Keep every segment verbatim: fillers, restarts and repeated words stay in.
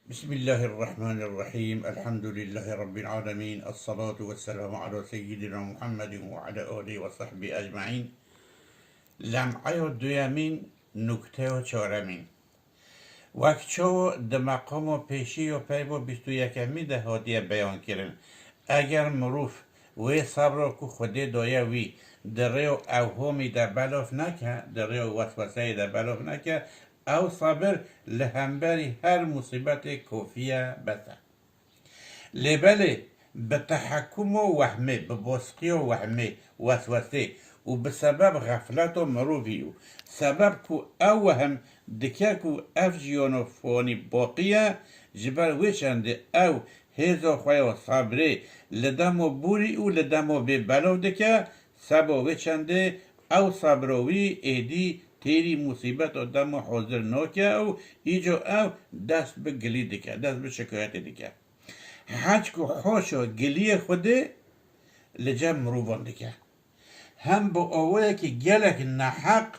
Bismillahirrahmanirrahîm. Elhamdulîllahî Rabbil alemîn. Esselatu wesselamu ala seyyidina Muhammedin ve ala alîhi ve sahbî ecmaîn. Lem'eyo duyemîn, nukteyo çaremîn. Wek çawo di meqamo pêşî yo peyvo bîst û yekemî de hatiye beyankirin, eger mirov wê sebra ku Xwedê daye wî di rêyo ewhamî de belav neke, di rêyo wesweseyê de belav neke, ew sebir li hemberî her musîbetê kafî ye, bes e. Lê belê, bi tehekkumo wehmê, bi bosqiyo wehmê, weswesê û bi sebeb xefleto mirovî û sebeb ku ew wehm dike ku ev jiyano fanî baqî ye, ji ber wê çendê ew hêzo xwe yo sebrê li demo borî û li demo bê belav dike, seba wê çendê ew sebra wî êdî têrî musîbeto demo hazir nake û îco ew dest bi gilî dike, dest bi şikayetê dike. Heçku hoşa giliyê Xwedê li cem mirovan dike. Hem bi awayekî gelek neheq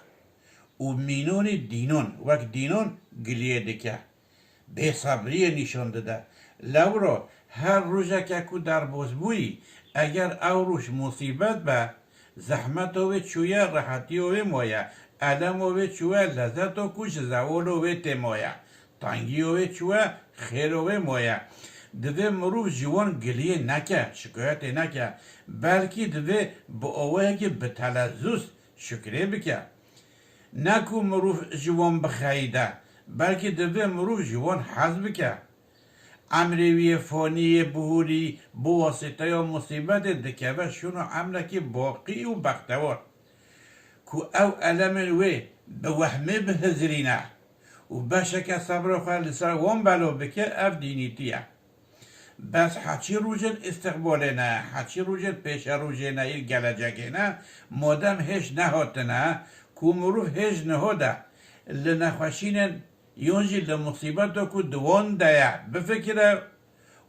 û mînonî dînon, wek dînon giliyê dike. Bêsebriyê nîşan dide. Lewra her rojeke ku derbas bûyî, eger ew roj musîbet be, zehmeto wê çûye, rehetiyo wê maye, elemo wê çûye, lezeto ku ji zewalo wê tê maye, tengiyo wê çûye, xêro wê maye. Divê mirov ji wan giliyê neke, şikayetê neke. Belkî divê bi awayekî bi telezzuz şukrê bike. Ne ku mirov ji wan bixeyide, belkî divê mirov ji wan hez bike. Emrê wî yê fanî yê bihurî bi wasîteya musîbetê dikeve şûno emrekî baqî û bextewar. Ku ew elemên wê bi wehmê bihizirîne û beşeke sebra xwe li ser wan belav bike, ev dînîtî ye. Bes heçî rojên îstiqbalê ne, heçî rojên pêşerojê ne, yên gelecekê ne, madem hêj nehatine, ku mirov hêj niha de li nexweşînên yon jî li musîbeto ku di wan de ye bifikire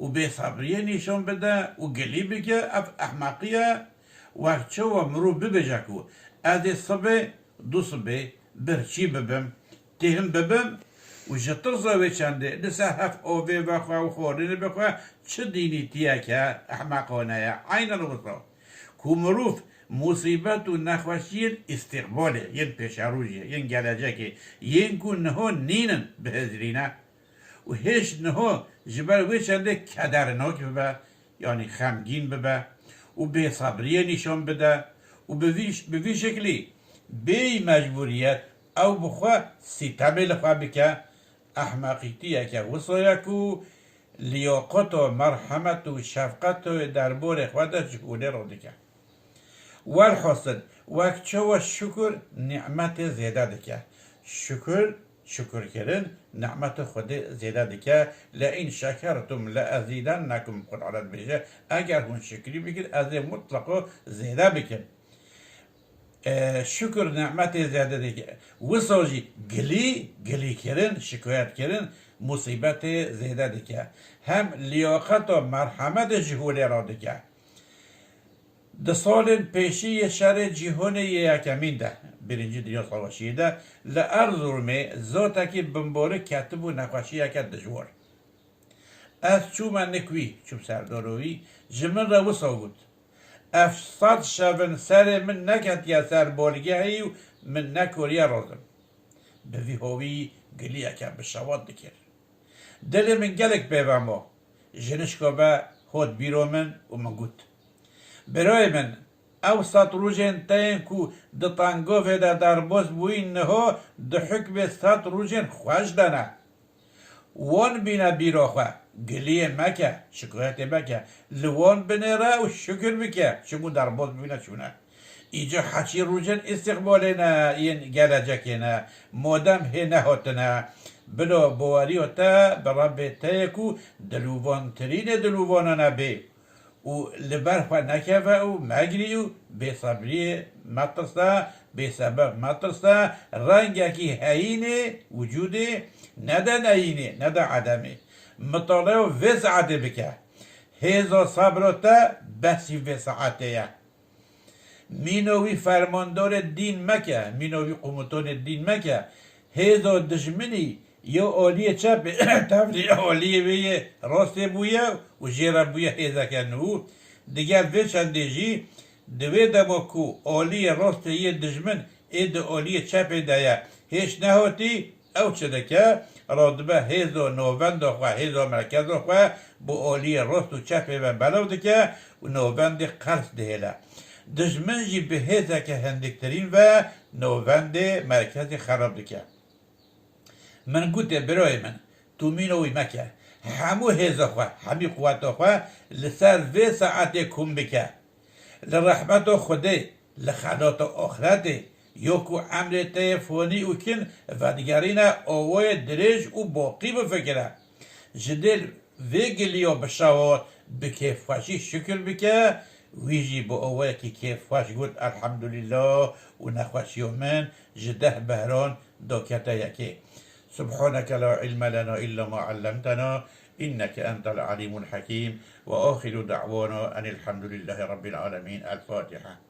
û bêsebriyê nîşan bide û gilî bike, ev ehmeqî ye. Wek çawa mirov bibêje ku ez ê sibê, dusibê, birçî bibim, têhin bibim û ji tirsa wê çendê li ser hev avê vexwe û xwarinê bixwe, çi dînîtiyeke ehmeqane ye. Eynen wisa ku mirov musîbet û nexweşiyên îstîqbalê, yên pêşerojê, yên gelecekê, yên ku niho nînin bihizirîne û hêj niho ji ber wê çendê kedernak bibe, yanî xemgîn bibe û bêsebriyê nîşan bide û bi vî, bi vî şeklî bêyî mecbûriyet ew bi xwe sîtemê li xwe bike, ehmeqîtiyeke wisa ye ku liyaqet û merhemet û şefqet û derborê xwe de ji holê re dike. Welhasil, wek çawa şukur nîmetê zêde dike. Şukur, şukurkirin, nîmetê Xwedê zêde dike. "Le in şekertum le ezîdennekum", Qur'an dibêje, eger hûn şukrî bikin, ez ê mutleqo zêde bikim. E, şukur nîmetê zêde dike. Wisa jî gilî, gilîkirin, şikayetkirin, musîbetê zêde dike. Hem liyaqet û merhemetê ji holê re dike. Di salên pêşî yê şerê cîhonê yê yekemîn de, Birinci Dinya Savaşiyê de, li Erzurumê zotekî bimborik ketibû nexweşiyeke dijwar. Ez çûme nik wî, çûm serdora wî, ji min re wisa got, "Ev sed şevin serê min neketiye ser balgehê û min nekoriye razim." Bi vî hawî giliyeke bi şewat dikir. Dilê min gelek pê ve ma. Jinişka ve hot bîro min û min got, "Birayê min, ew sed rojên te yên ku di tengovê de derbas bûyîn niha di hukmê sed rojên xweş de ne. Wan bîne bîra xwe, giliyê meke, şikayetê meke, li wan binêre û şukir bike, çimû derbas bûne çûne. Îca heçî rojên îstîqbalê ne, yên gelecekê ne, madem hê nehatine, bila baweriya te bi Rebbê te ye ku dilûvantirînê dilûvanan e bê û li ber xwe nekeve û megirî û bêsebriyê metirse, bêsebeb metirse, rengekî heyînê wicûdê nede neyînê, nede edemê. Mitaleya vê saetê bike. Hêza sebra te besî vê saetê ye." Mîna wî fermandarê dîn meke, mîna wî qomutanê dîn meke. Hêza dijminî Yo aliyê çepê tevlî aliyê wê yê rastê bûye û jê re bûye hêzeke nû. Digel vê çendê jî di wê dema ku aliyê rastê yê dijmin ê di aliyê çepê de ye hêş nehatî, ew çi dike? Radibe hêzo novenda xwe, hêzo merkeza xwe bi aliyê rast û çepê ve belav dike û novendê qers dihêle. Dijmin jî bi hêzeke hindiktirîn ve novendê merkezî xerab dike. Min gotê, birayê min, tu mîna wî meke. Hemû hêza xwe, hemî quweta xwe li ser vê saetê kom bike. Li rehmeta Xwedê, li xelata axretê, ya ku emrê te yê fanî û kin vedigerîne awayê dirêj û baqî bifikire. Ji dêl vê giliya bi şevat bi kêfxweşî şikir bike, wî jî bi awayekî kêfxweş got, Elhemdulîllah û nexweşiya min ji deh behran dakete yekê. سبحانك لا علم لنا إلا ما علمتنا إنك أنت العليم الحكيم وآخر دعوانا أن الحمد لله رب العالمين. الفاتحة.